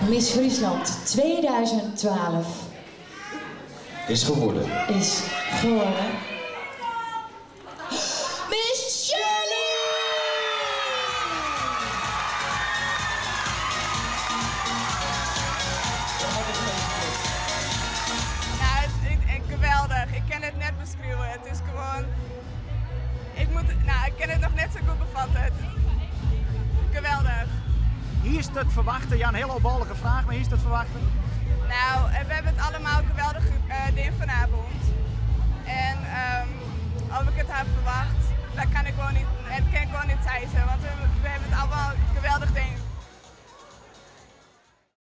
Miss Friesland 2012 Is geworden. Is geworden. Miss Shirley! Nou, het, geweldig. Ik kan het net beschrijven. Het is gewoon. Ik moet, nou, ik kan het nog net zo goed bevatten. Geweldig. Hiest it ferwachte, ja, in hiele opbollige fraach, mar hiest it ferwachte? Nou, we hebben het allemaal geweldig dien vanavond. En of ik het had verwacht, dat kan ik gewoon niet, dat kan ik gewoon niet zeggen. Want we hebben het allemaal geweldig dien.